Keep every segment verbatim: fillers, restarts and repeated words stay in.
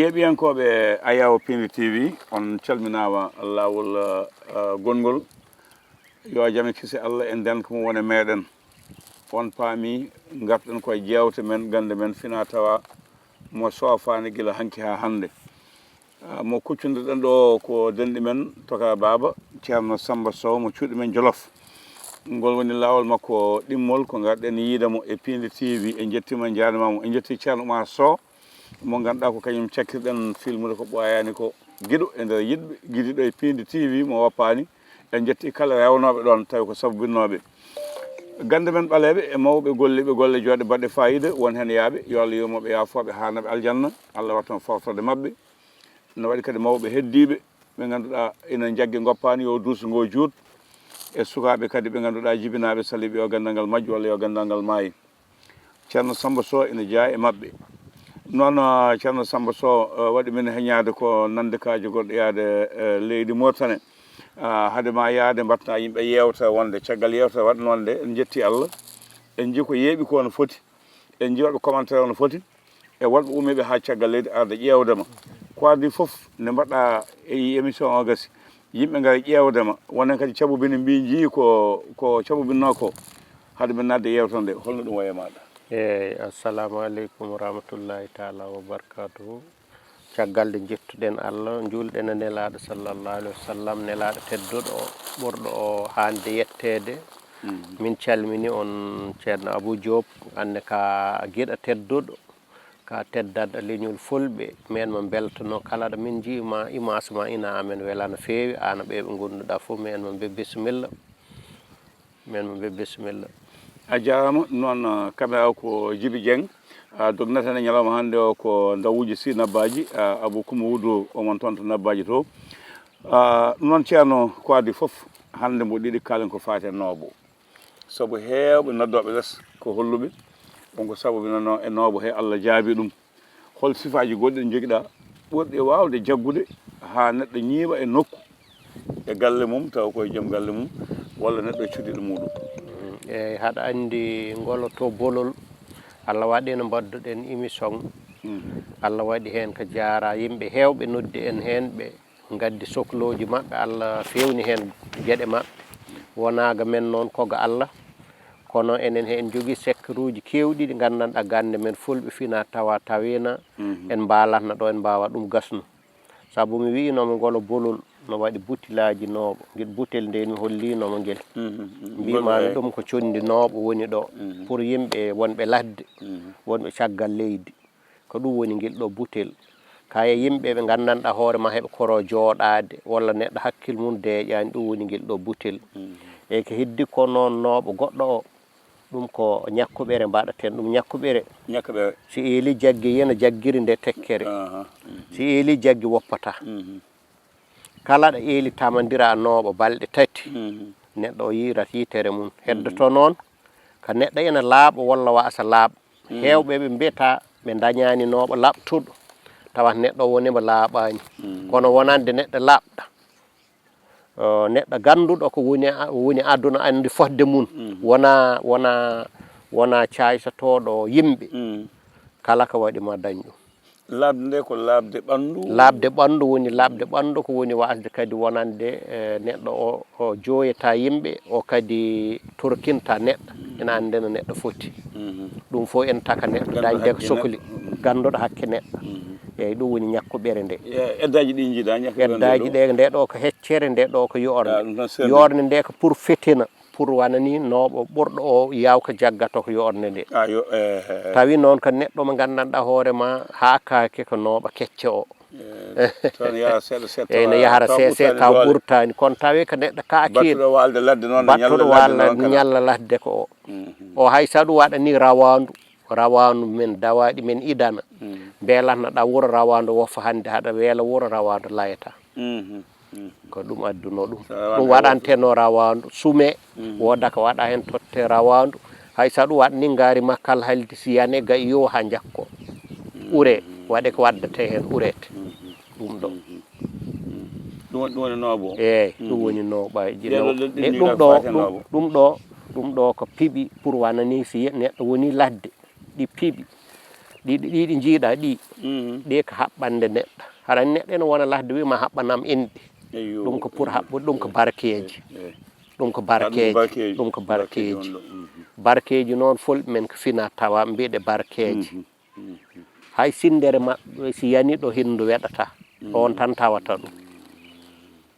Heɗiyankooɓe Ayawo Pindi T V, on calminaama laawol, eh, gonngol. Yo jam e kise Allah en ndenka mo wona meeɗen. On paami, ngarɗen koye jeewte men, gannde men fina tawa mo soofaani gila hanki haa hannde. Ah, mo kuccondirɗen ɗo ko denɗi men, Toka Baaba, Ceerno Samba Sow, mo cuuɗi men Jolof. Ngol woni laawol makko ɗimmol, ko ngarɗen yiide mo e Pindi T V. En njettiima, en njaarniima mo. En njetti Ceerno Oumar Sow, mo ngannduɗaa ko kañum cakkirɗen filmude ko ɓooyaani ko. Giɗo e nder yiɗɓe, gidiiɗo e Pindi T V mo woppaani. En njetti kala rewnooɓe ɗoon, tawi ko sababinnooɓe. Gannde men ɓaleeɓe e mawɓe golliiɓe golle joɗɗe baɗɗe faayiida, won heen yaaɓe, yo Allah yurmo ɓe, yaafo ɓe, haana ɓe aljanna. Allah waɗ toon fawtorde maɓɓe. No waɗi kadi mawɓe heddiiɓe ɓe ngannduɗaa ina njaggi ngoppaani, yo duus ngo juut. E sukaaɓe kadi ɓe ngannduɗaa jibinaaɓe saliiɓe, yo ganndal ngal majju walla yo ganndal ngal maayi. Ceerno Samba Sow ina jeyaa e maɓɓe. Noon, ah, Ceerno Samba Sow, eh, waɗi min heñaade ko nande ka jogorɗo yaade, eh, leydi Mauritanie. Ah, hade ma yaade mbaɗta yimɓe yeewta wonde caggal yeewta waɗa noon nde, en njetti Allah. En njii ko yeeɓi ko no foti. En njii waɗɓe commentaire no foti. E wonɓe ummiiɓe haa caggal leydi arde ƴeewde ma. Ko adii fof nde mbaɗɗa e émission o gasi. Yimɓe ngara ƴeewde ma. Wonen kadi cabubini mbi njii ko, ko cabubinnoo ko. Hade min naatde yeewtere nde, holno ɗum wayi e maaɗa? Eey, assalamu aleykum wa rahmatullahi taala wa barakatuhu. Caggal nde njettuɗen Allah, njuulɗen e Nelaaɗo sallallahu alaihi wa sallam, Nelaaɗo tedduɗo, ɓurɗo o haande yetteede. Mhm. Min calmini on, Ceerno Abou Diop, anne ka giɗo tedduɗo, ka teddanɗo leñol fulɓe. Men mo mbeltano kala ɗo min njii ma, image ma ina amen wela no feewi, aan e ɓe ɓe ngonduɗaa fof, men mo mbe bisimilla. Men mo mbe bisimilla. A jaaraama. Noon, ah, caméra o ko Djiby Dieng. Ah, dognata en ñalawma hannde o ko Ndawuji Sy Nabbaaji, ah, Abou Coumba Wuddu, o mon toon to Nabbaaji to. Ah, noon Ceerno, ko adii fof, hannde mbo ɗiɗi kaalen ko faati e noobo. Sabu heewɓe noddooɓe les ko holluɓe, won ko sababinanoo e noobo he Allah jaabii ɗum. Hol sifaaji goɗɗi ɗi njogiɗaa ɓurɗi waawde jaggude haa neɗɗo ñiiɓa e nokku, e galle mum, tawa ko e joom galle mum, walla neɗɗo e cuɗiiɗo muuɗum? Mm, eey, haɗa anndi ngolo to bolol, Allah waɗi no mbaɗduɗen émission. Mm. Allah waɗi heen ko jaaraa, yimɓe heewɓe noddi en heen, ɓe ngaddi soklooji maɓɓe, Allah feewni heen geɗe maɓɓe. Wonaa ga men noon, ko ga Allah. Kono enen he en njogii sekkeruuji keewɗi ɗi nganndanɗaa gannde men fulɓe fina tawa tawiina. Mhm. En mbaalatno ɗo en mbaawa ɗum gasnu. Sabu mi wi'inooma ngolo bolol no waɗi butilaaji nooɓo. Ngel butel nde mi holliinooma ngel. Mhm, mhm. Mbiimaami ɗum ko conndi nooɓo woni ɗo. Mhm. Pour yimɓe wonɓe ladde, mhm, wonɓe caggal leydi. Ko ɗum woni ngel ɗo butel. Kaye yimɓe ɓe nganndanɗaa hoore ma heɓe koro jooɗaade, walla neɗɗo hakkil mum deeƴaani, ɗum woni ngel ɗo butel. Mhm. E ko heddi ko noon nooɓo goɗɗo o, ɗum ko ñakkuɓere mbaɗaten, ɗum ñakkuɓere. Ñakkuɓere. Si eeli jaggi yena jaggiri nde tekkere. Aha. Mhm. Si eeli jaggi woppataa. Mhm. Kala ɗo eeli tamandira nooɓo balɗe tati, mhm, neɗɗo o yiirat yitere mum. Mhm. Heddoto noon, ka neɗɗo ena laaɓa walla waasa laaɓa. Mhm. Heewɓe ɓe mbiyata ɓe ndañaani nooɓo laaɓtuɗo, tawa neɗɗo woni mo laaɓaani. Mhm. Kono wonande neɗɗo laaɓɗo, o, neɗɗo gannduɗo ko woni a-, woni aduna anndi fotde mum. Mhm. Wona, wona, wona caaytotooɗo yimɓe. Mhm. Kala ko waɗi ma dañ ɗum. Laaɓde nde ko laaɓde ɓanndu? Laaɓde ɓanndu woni laaɓde ɓanndu, ko woni waasde kadi wonande, eh, neɗɗo o, o jooyata yimɓe, o kadi torkinta neɗɗo. Ina anndi no neɗɗo foti. Mhm. Ɗum fof en taka neɗɗo, dañde ko sokli, mhm, gannduɗo hakke neɗɗo. Mhm. Eeyi, ɗum woni ñakkuɓere nde. E, eddaaji ɗi njiɗaa, ñakkuɓere nde ɗo? Eddaaji ɗe, nde ɗo ko heccere, nde ɗo ko yoornde. Ah, ɗum tan serde. Yoornde nde ko pour fitina. Pour wano ni nooɓo ɓurɗo o yaawka jaggato ko yoornde nde. Ah, yo, eh, eh, eh. Tawi noon ko neɗɗo mo nganndanɗaa hoore ma haa kaake ko nooɓo kecco o. Eh, toon yaha seeɗa seeɗa. Eyi, no tawa, yahara tawa seeɗa seeɗa, ɓurtaani tawa doole. Ɓurtaani. Kono tawi ko neɗɗo kaakiiɗo. Battuɗo waalde ladde noon, battuɗo ñalla ladde waalde noon kala. Ñalla ladde ko o. Mhm. O hay so ɗum waɗa ni rawaandu, rawaandu men dawaaɗi men idana. Mhm. Mbeelatno ɗa wuro rawaandu woffa hannde haɗa weela wuro rawaandu layata. Mhm. Mhm. Ko ɗum addunoo ɗum. So ɗum waɗanteno rawaandu, sumee, mhm, wooda ko waɗa heen totte rawaandu. Hay so ɗum waɗni ngaari makko alhaldi si yane ga iyo haa njakko. Mhm. Uree, waɗe ko waddate heen ureede. Mhm. Ɗum ɗo. Mhm. Mhm. Ɗum woni, ɗum woni noobo? Eey, ɗum, mhm, woni nooɓaaji. Ɗeɗo ɗo ɗin ɗum ɗo, ɗum, ɗum ɗo, ɗum ɗo ko piɓi pour wano ni si ye-, neɗɗo woni ladde, ɗi piɓi. Ɗiɗi ɗiɗi njiiɗa ɗi, ɗi ko haɓɓande neɗɗo. Haɗa anndi neɗɗo ene wona ladde wiima haɓɓanam inɗe. Ɗum ko pour haɓɓude, ɗum ko barkeeji. Ɗum ko barkeeji. Ɗum ko barkeeji. Barkeeji noon, fulɓe men ko fina tawa mbiɗe barkeeji. Hay sinndere maɓɓe si yani ɗo, hindu weɗata. On tan tawata ɗum.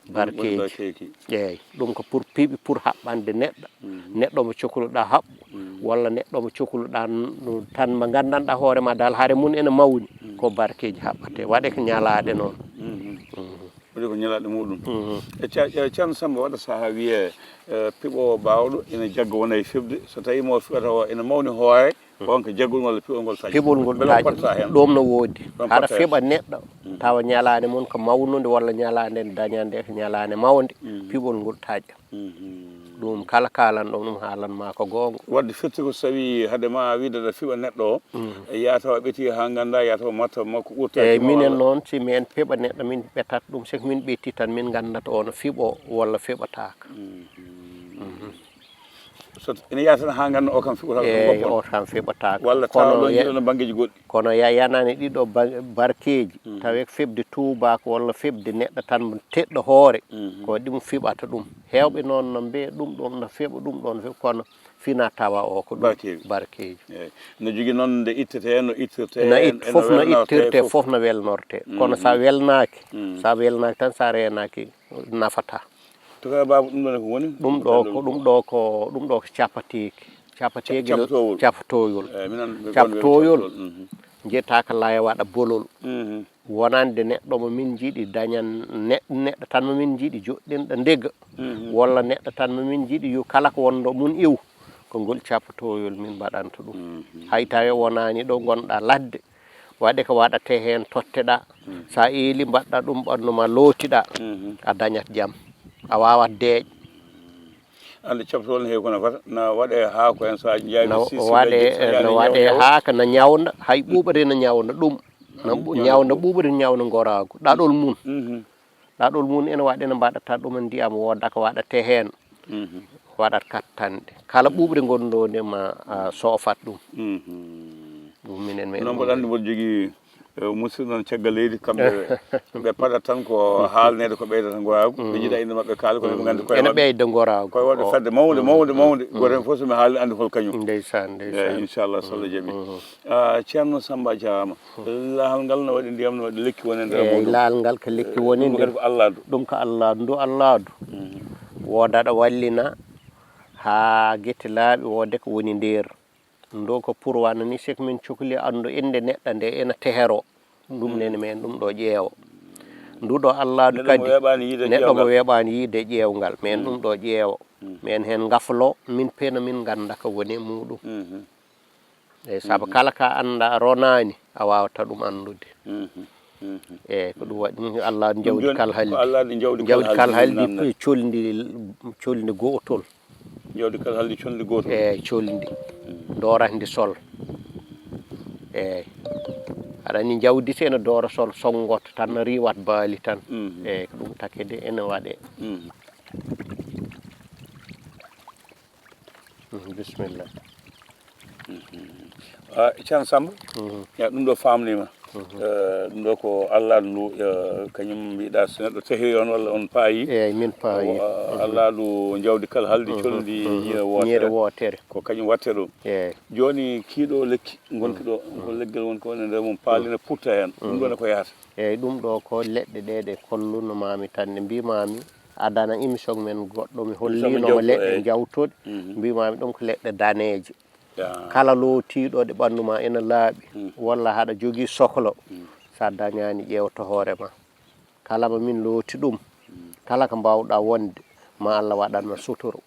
Barkeeji. Eeyi, ɗum ko pour piɓi, pour haɓɓande neɗɗo. Neɗɗo mo cokluɗaa haɓɓu, walla neɗɗo mo cokluɗaa n-, tan mo nganndanɗaa hoore ma dal hare mum ene mawni, ko barkeeji haɓɓate. Waɗe ko ñalaaɗe noon. Waɗi ko ñalaaɗe muɗum. E Ca-, e Ceerno Samba, waɗa sahaa wiyee, eh, piɓoowo baawɗo ina jagga wona e fiɓde. So tawii mo fiɓata o ina mawni hoore, on ko jaggol ngol, piɓol ngol taƴa. Piɓol ngol taƴa. Ɗum no woodi. Haɗa fiɓa neɗɗo, tawa ñalaande mum ko mawnude walla ñalaande dañande ko ñalaande mawnde, piɓol ngol taƴa. Ɗum kala kaalanɗo ɗum haalan ma ko goonga. Wadde firti ko so tawi hade ma wiide aɗa fiɓa neɗɗo o, ya tawa ɓeti ha ngannda, ya tawa martaba makko ɓurta. Eeyi, minen noon, si min piɓa neɗɗo, min ɓetat ɗum, si ko min ɓeti tan, min nganndata o no fiɓo walla fiɓataaka. So ene yaha tan haa ngannda o kam fiɓata. Eeyi, o kam fiɓataako. Walla tawa ɗon jiɗano banngeeji goɗɗi. Kono ya-, yanaani ɗiɗo ba-, barkeeji, tawi ko fiɓde tuubaako walla fiɓde neɗɗo tan teɗɗo hoore, ko ɗum fiɓata ɗum. Heewɓe noon no mbiya ɗum ɗoon no fiɓa, ɗum ɗoon no fiɓa, kono fina tawa o ko ɗum barkeeji. Eeyi. No jogii noon nde ittetee, no ittirtee, no it-, fof no ittirtee, fof no welnortee. Kono so a welnaaki, so a welnaaki tan, so a reenaaki, nafata. To kala baaba, ɗum ɗo ne ko woni? Ɗum ɗo ko, ɗum ɗo ko, ɗum ɗo ko capateeki. Capateeki. Capatoowol. Capatoowol. Eeyi, minen ɓe gonɓe capatoowol. Capatoowol. Njeetaaka laaya waɗa bolol. Wonande neɗɗo mo min njiɗi dañan ne-, neɗɗo tan mo min njiɗi joɗɗinɗo ndega. Walla neɗɗo tan mo min njiɗi yo kala ko wonɗo mum iw. Ko ngol capatoowol min mbaɗanta ɗum. Hay tawi wonaani ɗo ngonɗa ladde, waɗe ko waɗate heen, totteɗa. So a eeli, mbaɗɗa ɗum ɓanndu ma, lootiɗa, a dañat jam. A waawat deeƴ. Ande captool ne heewi kono fata na waɗe haako en, so a jaabi. Na si, si waɗe, ɓe ƴetti, no waɗe haaka, na ñawnda, hay ɓuuɓri na ñawnda ɗum. Na ɓu-, ñawnda ɓuuɓri, ñawnda ngoraagu. Ɗaɗol mum. Ɗaɗol mum ene waɗe, ne mbaɗata ɗum ndiyam, wooda ko waɗate heen. Waɗat kattanɗe. Kala ɓuuɓri ngonɗo nde ma, a, soofat ɗum. Ɗum minen, men noon mboɗo anndi mboɗo jogii, eh, musidɗo noon caggal leydi, kamɓe ɓe paɗat tan ko haalneede ko ɓeydata ngoraagu. Ɓe njiɗa innde maɓɓe kaali, kono ɓe nganndi koye ene maɓɓe ɓeyda ngoraagu. Koye waɗde fedde mawnde, mawnde, mawnde. Gooto heen fof so mi haalni anndi hol kañum. Ndeysaan, ndeysaan. Eeyi, inchallah, so Allah jaɓi. Ah, Ceerno Samba, a jaaraama. Laahal ngal no waɗi ndiyam, no waɗi lekki woni e nder muuɗum. Eeyi, laahal ngal ko lekki woni e nder. Ɗum ko Alladu. Ɗum ko Alladu, ndu Alladu. Wooda ɗo wallina haa gite laaɓi, woode ko woni nder. Ndo ko pour wana ni, sek min cokli anndu innde neɗɗo nde ena tehero. Ɗum nene men ɗum ɗo ƴeewo. Ndu ɗo Alladu kadi, neɗɗo mo weeɓaani yiide ƴeewngal. Neɗɗo mo weeɓaani yiide ƴeewngal, men ɗum ɗo ƴeewo. Men heen ngaflo, min pena, min ngannda ko woni e muuɗum. Eeyi, sabu kala ka annda ronaani, a waawata ɗum anndude. Eeyi, ko ɗum waɗi ɗum, Alladu jawdi kala haldi. Jawdi kala haldi, colndi, colndi gootol. Jawdi kala haldi colndi gootol. Eeyi, colndi. Doorandi sol. Eeyi. Aɗa anndi jawdi so ene doora sol, sonngoto tan, riiwat baali tan. Eeyi, ko ɗum taki de ene waɗee. Bisimilla. Ah, Ceerno Samba, ya, ɗum ɗo faamniima. Eh, ɗum ɗo ko Alladu ndu, eh, kañum mbiɗa, so neɗɗo tehiri on walla on paayi. Eeyi, min paayi. Alladu jawdi kala haldi colndi ñiire wootere. Ñiire wootere. Ko kañum waɗte ɗum. Eeyi. Jooni kii ɗo lekki ngonki ɗo, ko leggel woni ko woni nder mum, paalina putta heen. Ɗum ɗo ne ko yahata? Eeyi, ɗum ɗo ko leɗɗe ɗe ɗe kolluno maami tan, ɗe mbiimaami. Adana émission men goɗɗo, mi holliino mo leɗɗe njawtuɗe, mbiimaami ɗum ko leɗɗe daneeje. Kala lootiiɗo ɗe ɓanndu ma ena laaɓi, walla haɗa jogii soklo, so a dañaani ƴeewto hoore ma. Kala mo min looti ɗum, kala ko mbaawɗa wonde, ma Allah waɗan ma suturu.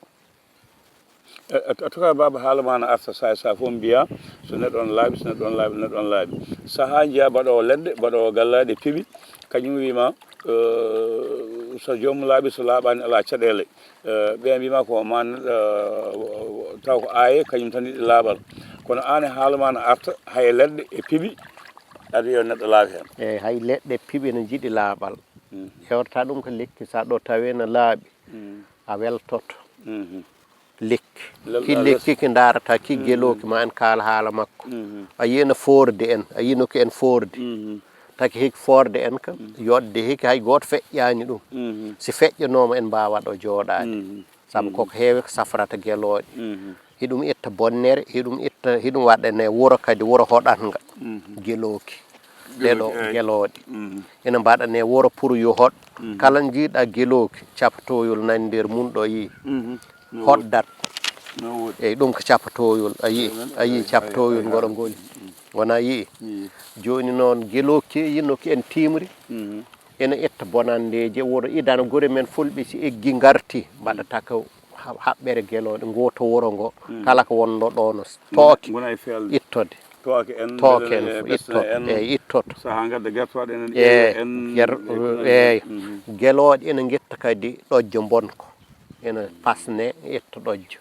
E, e, en tout cas, Baaba, haala ma na arta saay saay fof mbiya, so neɗɗo on laaɓi, so neɗɗo on laaɓi, neɗɗo on laaɓi. Sahaa njiya baɗoowo leɗɗe, baɗoowo gallaaɗe piɓi, kañum wiima, eh, so joomum laaɓi, so laaɓaani alaa caɗeele. Eh, ɓe mbiima ko ma neɗɗo, eh, taw ko aaye, kañum tan yiɗi laaɓal. Kono aan e haala ma na arta, hay leɗɗe e piɓi, aɗa wiya yo neɗɗo laaɓ heen. Eeyi, hay leɗɗe piɓi no njiɗi laaɓal. Hewta ɗum ko lekki, so a ɗo tawii no laaɓi, a weltoto. Lekki. Ki lekki ki ndaarata ki gelooki ma en kaala haala makko. A yi'e no foordi en, a yi'e no ki en foordi. Taki hiki foorde en ka, yoɗde hiki hay gooto feƴƴaani ɗum. Si feƴƴanooma en mbaawa ɗo jooɗaade. Sabu koko heewi ko safrata gelooɗe. Hiɗum itta bonnere, hiɗum itta, hiɗum waɗane wuro kadi, wuro hoɗatnga. Gelooki. Ɗeɗo gelooɗe. Ina mbaɗane wuro pour yo hoɗ. Kala njiiɗa gelooki, capatoyol nani nder mum ɗo yii. Hoɗdat. Eyyi, ɗum ko capatoyol. A yii, a yii capatoyol ngoɗo ngoni. Wona yii. Jooni noon gelooki yinno ki en timri. Ina itta bonandeeje wuro idana gure men fulɓe si eggi ngarti mbaɗata ko ha-, haɓɓere gelooɗe ngooto wuro ngo. Kala ko wonno ɗo no tooke ittode. Tooke en fof itto. Eyyi, ittoto. Eyyi, gelooɗe ina ngetta kadi ɗojjo bonko. Ina pasne, etta ɗojjo.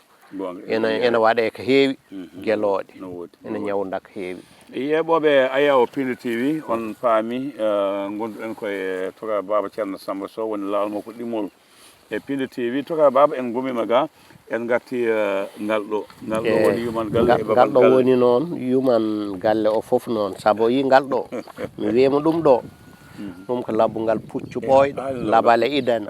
Ena, ena waɗee ko heewi, gelooɗe. Ena ñawnda ko heewi. Yeeɓooɓe Ayaw Piindi T V, on paami, eh, ngonduɗen koye Toga Baaba Ceerno Samba Sow, woni laawol makko ɗimmol. E Piindi T V, Toga Baaba, en ngumiima ga, en ngarti, eh, ngal ɗo. Ngal ɗo woni yuman galle e babal galle. Ngal ɗo woni noon yuman galle o fof noon. Sabu o yii ngal ɗo, mi wiima ɗum ɗo. Ɗum ko labbungal puccu ɓooyɗo, labale idana.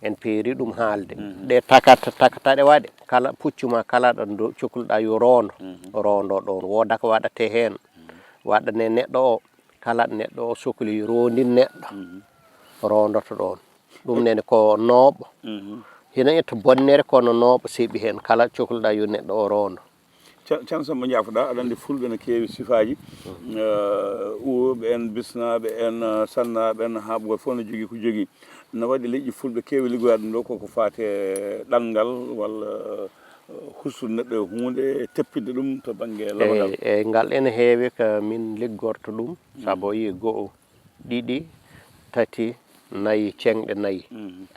En peeri ɗum haalde. Ɗe takata, takata ɗe waɗe. Kala puccu ma, kala ɗo ndo-, cokluɗa yo roondo. Roondo ɗoon. Wooda ko waɗate heen. Waɗane neɗɗo o, kala neɗɗo o sokli yo roondin neɗɗo. Roondoto ɗoon. Ɗum nene ko nooɓo. Hino etta bonnere kono nooɓo seeɓi heen. Kala cokluɗa yo neɗɗo o roondo. Can, can Samba, njaafoɗaa, aɗa anndi Fulɓe no keewi sifaaji. Eh, Uwooɓe en, Bisnaaɓe en, eh, Sannaaɓe en, haa ɓooy fof no jogii ko jogii. No waɗi leƴƴi Fulɓe keewi liggoyaade ɗum ɗo, koko faati e ɗanngal walla, eh, hustude neɗɗo e huunde, teppinde ɗum to bannge labangal. Eey, eey, ngal ene heewi ko min liggorto ɗum, sabu o yii go'o, ɗiɗi, tati, nayi, ceŋɗe nayi.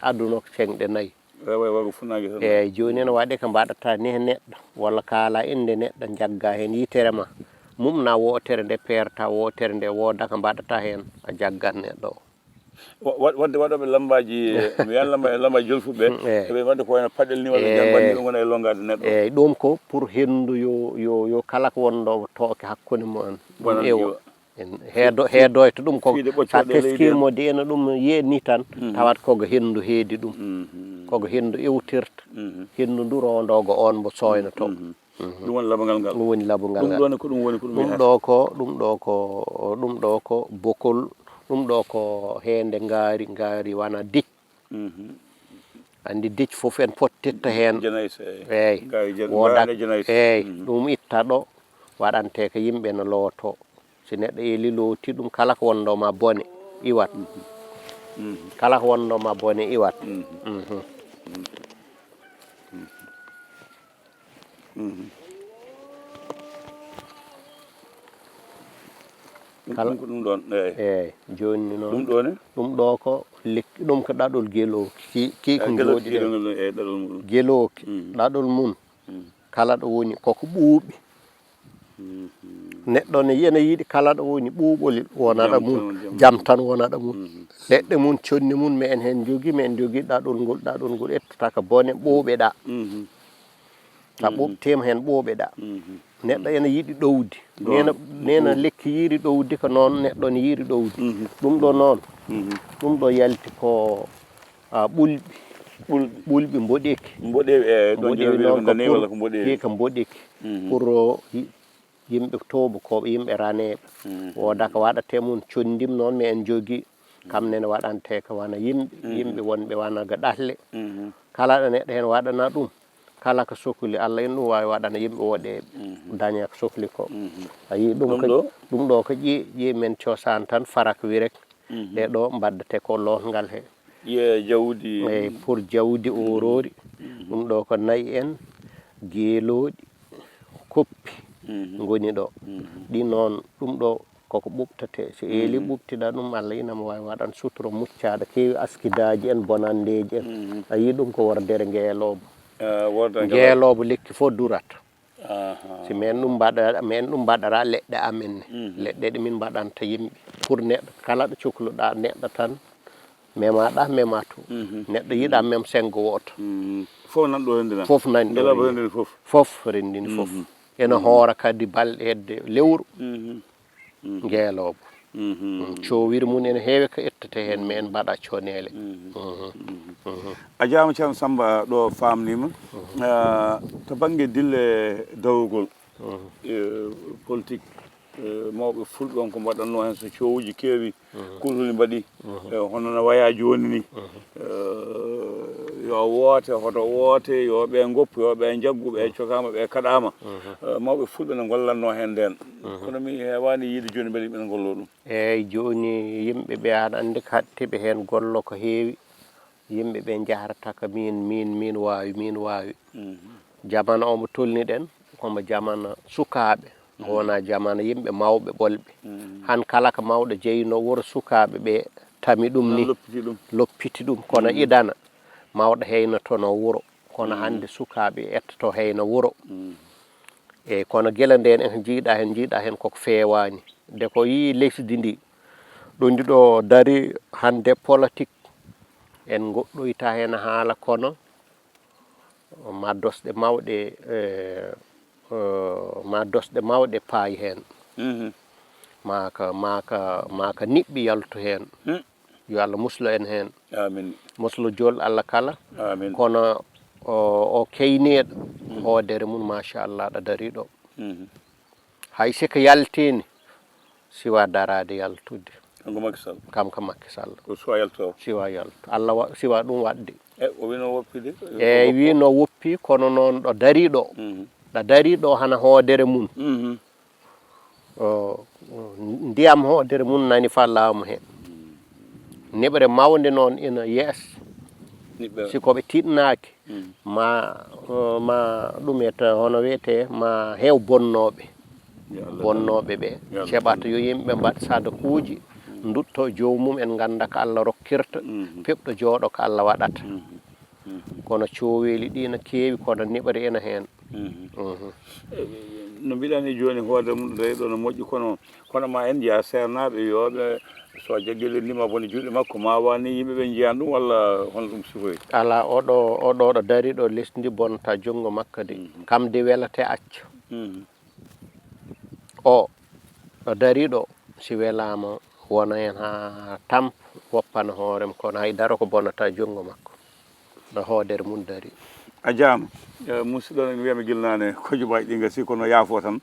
Aduna ko ceŋɗe nayi. Rewa e worgo funnaange tan. Eey, jooni ene waɗi ko mbaɗata ni he neɗɗo, walla kaala innde neɗɗo, njagga heen yitere ma. Mum na wootere nde peerta, wootere nde wooda ko mbaɗata heen, a jaggat neɗɗo o. Wa-, wa-, waɗde waɗooɓe lammbaaji, mi wiyan lamba-, lammbaaji jolfuɓe, eey, eɓe mbaɗde ko wayno paɗel ni, walla jan mbaɗde ɗum wona e lonngaade neɗɗo. Eey, ɗum ko pour henndu yo, yo, yo kala ko wonɗo tooke hakkunde mumen. Ɗum ewo. En heedo-, heedoyta ɗum ko sa teskimo de ena ɗum yeeni tan, tawat kogo henndu heedi ɗum. Kogo henndu iwtirta. Henndu ndu roondoogo on mbo sooynoto. Ɗum woni labangal ngal. Ɗum woni labangal ngal. Ɗum ɗo ne ko ɗum woni ko ɗum wiyata. Ɗum ɗo ko, ɗum ɗo ko, ɗum ɗo ko bokol, ɗum ɗo ko heende ngaari, ngaari wana dij. Anndi dij fof en pottitta heen. Eey. Woodat. Eey. Ɗum itta ɗo, waɗante ko yimɓe no looto. Si neɗɗo eeli looti ɗum, kala ko wonɗo ma bone, iwat. Kala ko wonɗo ma bone, iwat. Ɗum, kala ɗum ko ɗum ɗoon, eey. Eey, jooni noon. Ɗum ɗo ne? Ɗum ɗo ko lekki, ɗum ko ɗaɗol gelooki. Ki, ki ko gelooki, mboɗi ɗo. Eey, ɗaɗol muɗum. Gelooki, ɗaɗol mum. Kala ɗo woni koko ɓuuɓi. Neɗɗo ne ena yiɗi kala ɗo woni ɓuuɓol wonaɗa mum, jam tan wonaɗa mum. Leɗɗe mum, conni mum, me en heen njogii, me en njogii ɗaɗol ngol, ɗaɗol ngol ettata ko bone, ɓuuɓeɗa. Sa ɓuuɓtiima heen, ɓuuɓeɗa. Neɗɗo ena yiɗi ɗowdi. Nena, nena lekki yiɗi ɗowdi ko noon neɗɗo ne yiɗi ɗowdi. Ɗum ɗo noon, ɗum ɗo yalti ko, a, ɓulɓi. Ɓulɓi. Ɓulɓi mboɗeeki. Mboɗeewi, eey, ɗon mboɗeewi noon ko pour, walla ko mboɗeewi? Ki ko mboɗeeki. Pour, o, yi-, yimɓe tooɓo ko yimɓe raneeɓe. Wooda ko waɗate mum, conndi mum noon me en njogii. Kam nene waɗante ko wana yimɓe, yimɓe wonɓe wana ga ɗahle. Kala ɗo neɗɗo heen waɗana ɗum, kala ko sokli Allah ina ɗum waawi waɗana yimɓe woɗeeɓe, daña ko sokli ko. A yii ɗum ko, ɗum ɗo ko ƴiye, ƴiye men cosaan tan, farak wirek. Ɗe ɗo mbaddate ko lootngal he. Ƴiye jawdi. Eey, pour jawdi oroori. Ɗum ɗo ko nayi en, geelooɗi, koppi ngoni ɗo. Ɗi noon, ɗum ɗo koko ɓuuɓtete. So eeli ɓuuɓtiɗa ɗum, Allah ina mo waawi waɗan sutura muccaaɗo, keewi askidaaji en, bonanndeeji en. A yii ɗum ko wordere ngeeloobo. Ah, wordere ngeeloobo. Ngeeloobo lekki fof durat. Si men ɗum mbaɗa, men ɗum mbaɗara leɗɗe amen ne. Leɗɗe ɗe min mbaɗanta yimɓe. Pour neɗɗo kala ɗo cokluɗa neɗɗo tan, memaɗa, mema to. Neɗɗo yiɗa mem sengo wooto. Fof nan ɗo renndina. Fof nan ɗo renndini. Fof. Fof renndini fof. Ena hoora kadi balɗe hedde lewru. Ngeelooba. Cowiri mum ene heewi ko ettete heen, mais en mbaɗa coneele. A jaama Ceerno Samba, ɗo faamniima. Ah, to bannge dille dawrugol, eh, politique, eh, mawɓe fulɓe on ko mbaɗatnoo heen so coowuuji keewi, kulhuli mbaɗi, eh, hono no wayaa jooni ni. Eh, yo woote, hoto woote, yo ɓe ngoppu, yo ɓe njaggu, ɓe cokaama, ɓe kaɗaama. Eh, mawɓe fulɓe no ngollatnoo heen ndeen. Kono mi heewaani yiide jooni mbele ɓe ngolloo ɗum. Eeyi, jooni yimɓe ɓe aɗa anndi ko hatti ɓe heen gollo ko heewi. Yimɓe ɓe njahrata ko miin, miin, miin waawi, miin waawi. Jamana omo tolniɗen, komo jamana sukaaɓe, wona jamana yimɓe mawɓe ɓolɓe. Han kala ko mawɗo jeyno wuro sukaaɓe ɓe tami ɗum ni, loppiti ɗum. Loppiti ɗum, kono idana mawɗo heynotono wuro, kono hannde sukaaɓe ettoto heyna wuro. Eeyi, kono gila ndeen en njiiɗa heen, njiiɗa heen koko feewaani. Nde ko yii lesdi ndi, ɗo ndi ɗo dari hannde politique, en ngoɗɗoyta heen haala kono ma dosɗe mawɗe, eh, eh, ma dosɗe mawɗe paay heen. Ma ka, ma ka, ma ka niɓɓi yaltu heen. Yo Allah muslu en heen. Amin. Muslu jool Allah kala. Amin. Kono o, o keyneeɗo hoodere mum, machallah, ɗo dari ɗo. Hay si ko yaltiini, siwa daraade yaltude. Kanko Macky Sall. Kam ko Macky Sall. Ko suwa yaltoowo. Siwa yaltu. Allah wa-, siwa ɗum waɗde. E, o wino woppi de. Eeyi, wino woppi, kono noon ɗo dari ɗo. Ɗo dari ɗo hana hoodere mum. O, ndiyam hoodere mum nani fa laamu heen. Niɓre mawnde noon ina yees. Niɓɓere. Si ko ɓe tiɗnaaki, ma, ma ɗum e to, hono wiyetee, ma heew bonnooɓe. Yo Allah bonnooɓe ɓe. Yo Allah ceɓata yo yimɓe mbaɗ sadakuuji, ndutto joomum en ngannda ko Allah rokkirta, peɓɗo jooɗo ko Allah waɗata. Kono cooweeli ɗi ina keewi, kono niɓre ina heen. No mbiɗani jooni, hoodere mum ɗo no moƴƴi, kono, kono ma en njiya seernaaɓe yooɓe, so jaggirde ndima bone juuɗe makko, ma wani yimɓe ɓe njiyan ɗum, walla hono ɗum sifoyi? Alaa, oɗo, oɗo ɗo dari ɗo lesdi bonnata junngo makko de. Kam de welate acca. O ɗo dari ɗo, si welaama wona heen haa tampa, woppana hoorem, kono hay dara ko bonnata junngo makko. Ɗo hoodere mum dari. A jaama. Eh, musidɗo, no wiyami gila naane, ko jubaaji ɗi ngasi, kono yaafo tan.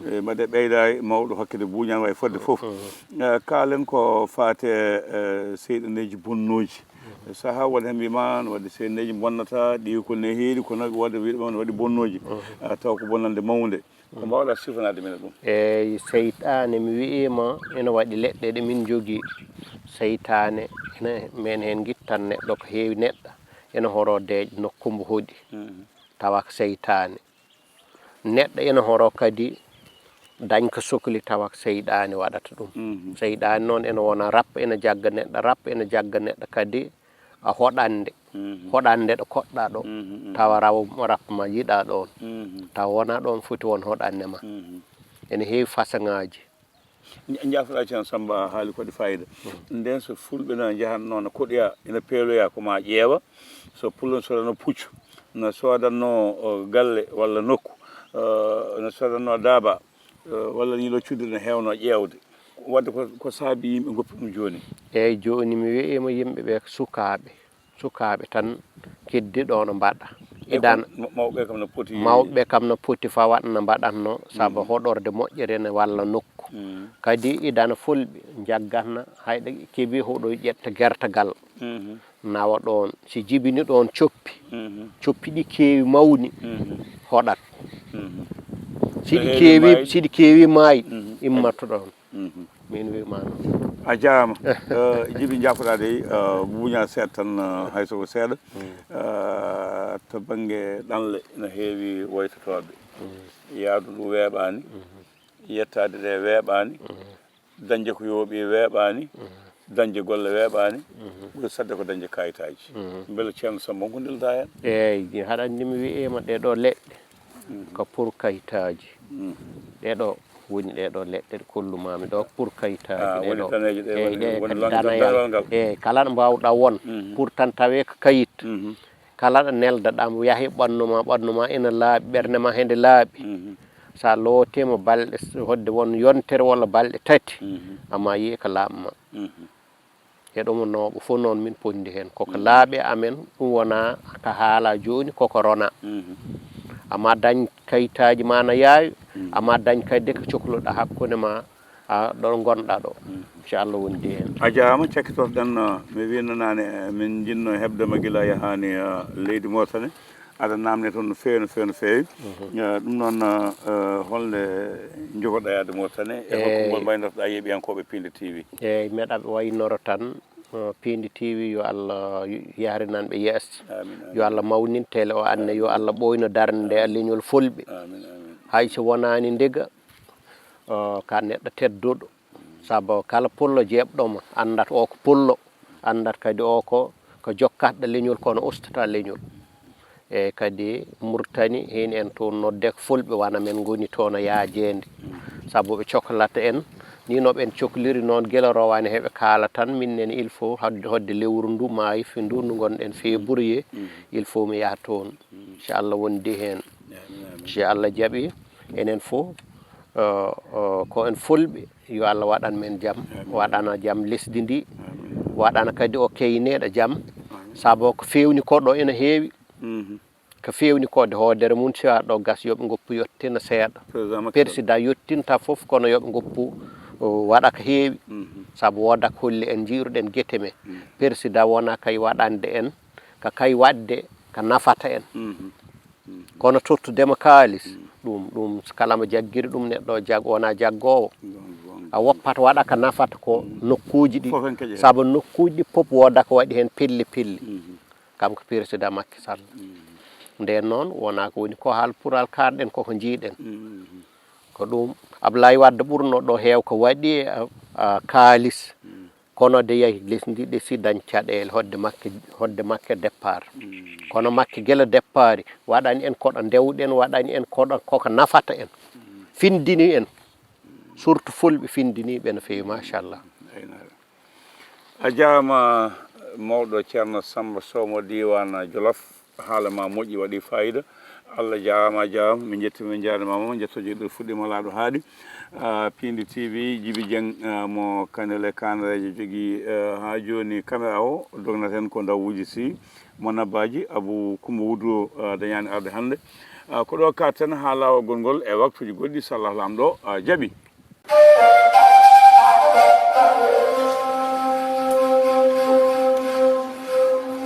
Eh, mbaɗe ɓeyda e mawɗo hokkede buuñan way fodde fof. Eh, kaalen ko faate, eh, seyɗaneeji bonnooji. Eh, sahaa won heen mbiima no waɗi seyɗaneeji bonnata, ɗi ko ne heewi, kono waɗde wiɗo no waɗi bonnooji. Ah, taw ko bonnande mawnde. Ko mbaawɗa sifanaade min ɗum? Eeyi, seytaane, mi wi'iima ina waɗi leɗɗe ɗe min njogii. Seytaane, ene, men heen ngittan neɗɗo ko heewi neɗɗo, ene horo deeƴ nokku mbo hoɗi, tawa ko seytaane. Neɗɗo ene horo kadi dañ ko sokli, tawa ko seyɗaane waɗata ɗum. Seyɗaane noon ene wona rap, ene jagga neɗɗo rap, ene jagga neɗɗo kadi a hoɗande. Hoɗande ɗo koɗɗa ɗo, tawa rawa mo rap ma yiɗa ɗon, tawa wona ɗon foti won hoɗande ma. Ene heewi fasaŋaaji. Nja-, njaafoɗa Ceerno Samba, haali ko waɗi fayida. Nden so fulɓe no njahatno no koɗoya, ina peeloya ko ma ƴeewa. So pullo no sodanno puccu, no sodanno, o, galle walla nokku, o, no sodanno daaba, o, walla ni ɗo cudde no heewno ƴeewde. Wadde ko, ko saabi yimɓe ngoppi ɗum jooni? Eeyi, jooni mi wi'iima yimɓe ɓe ko sukaaɓe. Sukaaɓe tan keddiɗo no mbaɗa. Idan mawɓe kam no poti, mawɓe kam no poti fawat no mbaɗatno, sabu hoɗorde moƴƴere ne walla nokku. Kadi idan fulɓe njaggatna hayɗa keɓi hoɗo ƴetta gertagal. Nawa ɗon, si jibini ɗon coppi, coppi ɗi keewi mawni, hoɗat. Si ɗi keewi, si ɗi keewi maayi, immatto ɗon. Min wi ma noon. A jaaraama. Eh, Jibi, njaafoɗaa dey, eh, buuña seeɗa tan, eh, hay so ko seeɗa. Eh, to bannge ɗanle ina heewi woytotooɓe. Yaadu ndu weeɓaani, yettaade ɗe weeɓaani, dañde ko yooɓi weeɓaani, dañde golle weeɓaani, ɓuri saɗde ko dañde kayitaaji. Mbele Ceerno Samba ko ndilda heen? Eeyi, haɗa anndi mi wi'iima ɗee ɗoo leɗɗe ko pour kayitaaji. Ɗee ɗoo woni ɗee ɗoo leɗɗe ɗe kollumaami ɗoo pour kayitaaji. Ah, ɗee woni ɗoo daneeje ɗe. Eeyi, woni, ɗee woni kadi langue tan daneyal. Danewal ngal. Eeyi, kala ɗo mbaawɗaa won pour tan tawee ko kayit. Kala ɗo neldaɗaa mo, yahi ɓannuma, ɓannuma ina laaɓi, ɓernde ma hende laaɓi. Mhm. Sa lootiima balɗe s-, hodde won yontere walla balɗe tati, mhm, amma yi'e ko laaɓma. Mhm. E ɗum no, ko fof noon min ponndi heen. Koko, mhm, laaɓi amen, ɗum wonaa ka haala jooni, koko rona. Mhm. Amma dañ kayitaaji ma na yaawi, mhm, amma dañ kadi ko cokluɗaa hakkunde ma, a, ɗo ngonɗaa ɗo. Mhm. Inchallah wondi heen. A jaaraama, cakkitotoɗen, uh, mi wiino naane, eh, min njinnoo heɓde ma gila yahaani, uh, leydi Mauritanie. Aɗa naamnee toon no feewi, no feewi, no feewi. Mhm. Eh, ɗum noon, eh, holnde njogoɗaa yaade Mauritanie e, eh, holko ngol mbaynortoɗaa yeeɓiyankooɓe Piindi T V? Eeyi, meɗa waynoro tan, eh, Piindi T V, yo Allah yahrinan ɓe yeeso. Amin, amin. Yo Allah mawnin tele o, anne, yo, amin, Allah ɓooyno darnde nde, amin, leñol fulɓe. Amin, amin. Hay so wonaani ndega, eh, ka neɗɗo tedduɗo. Sabu kala pullo jeeɓɗo ma, anndat o ko pullo, anndat kadi o ko, ko jokkatɗo leñol, kono ustata leñol. E kadi Mauritanie, heen en toon nodde ko fulɓe, wano men ngoni toon e yaajeende. Sabu ɓe coklata en, ni no ɓen cokliri noon gila rowane heɓe kaala tan, min nen il faut hodde, hodde lewru ndu maayi, fi ndu, ndu ngonɗen février, il faut mi yaha toon. Inchallah wondi heen. Amin, amin. Si Allah jaɓi, enen fof, eh, eh, ko en fulɓe, yo Allah waɗan men jam, amin, waɗana jam lesdi ndi, amin, waɗana kadi o keyneɗo jam. Amin. Sabu ko feewni ko ɗo ina heewi. Mhm. Ko feewni ko de hoodere mum, si a ɗo gas, yo ɓe ngoppu yottina seeɗa. Président Macky Sall. Président yottinta fof, kono yo ɓe ngoppu, o, waɗa ko heewi. Mhm. Sabu wooda ko holli en, njiiruɗen gete men. Mhm. Président wona kay waɗande en, ka kay waɗde ka nafata en. Mhm. Mhm. Kono tottude mo kaalis, mhm, ɗum, ɗum kala mo jaggiri ɗum neɗɗo jag-, wona jaggoowo. Ɗum, ɗum. A woppat waɗa ka nafata ko, mhm, nokkuuji ɗi. Fof en keƴe. Sabu nokkuuji ɗi fof wooda ko waɗi heen pelle pelle. Mhm. Kam ko président Macky Sall. Mhm. Nden noon wona ko woni ko haal pural kaarɗen koko njiiɗen. Mhm. Ko ɗum Ablaye Wade ɓurno ɗo heew ko waɗi, a, a, kaalis. Mhm. Kono de yahi lesdi ɗi si dañ caɗeele hodde Macky, hodde Macky départ. Mm. Kono Macky gila départ, waɗani en koɗo ndewɗen, waɗani en koɗo koko nafata en. Mm. Findini en. Surtout fulɓe findini ɓe no feewi, machallah. Eyi, no. A jaaraama, mawɗo Ceerno Samba Sow mo diiwaan Jolof. Haala ma moƴƴi, waɗi fayida. Allah jaaraama, a jaaraama. Min njetti, min njaarnima mo. Njettoje ɗo fuɗɗiima, laaɗo haaɗi. Ah, Piindi T V, Jibi Dieng, ah, mo Kanel e Kaanareeje jogii, ah, haa jooni caméra o, dognaten ko Ndaw Wuji Sy, mo Nabbaaji, Abu Kumba Wuduro, ah, dañaani arde hannde. Ah, ko ɗo kaaɗten haa laawol ngol e waktuuji goɗɗi, so Allah Laamɗo, ah, jaɓi.